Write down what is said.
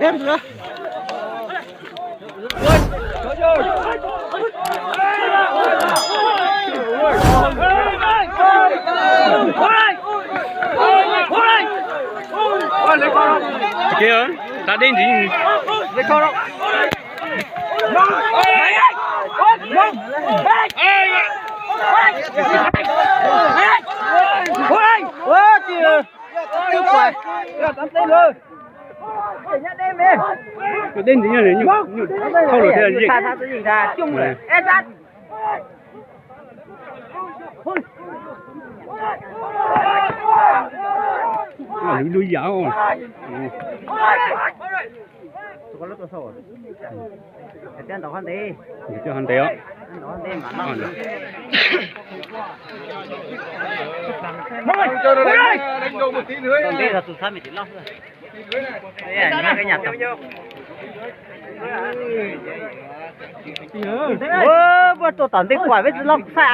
Kiv, tsa dej ntxiv. Dej ntxiv, thauj lawm thiab. Lub yam. Ntev os. Puab tuaj tom ntej kuam peb tsis loj xaj.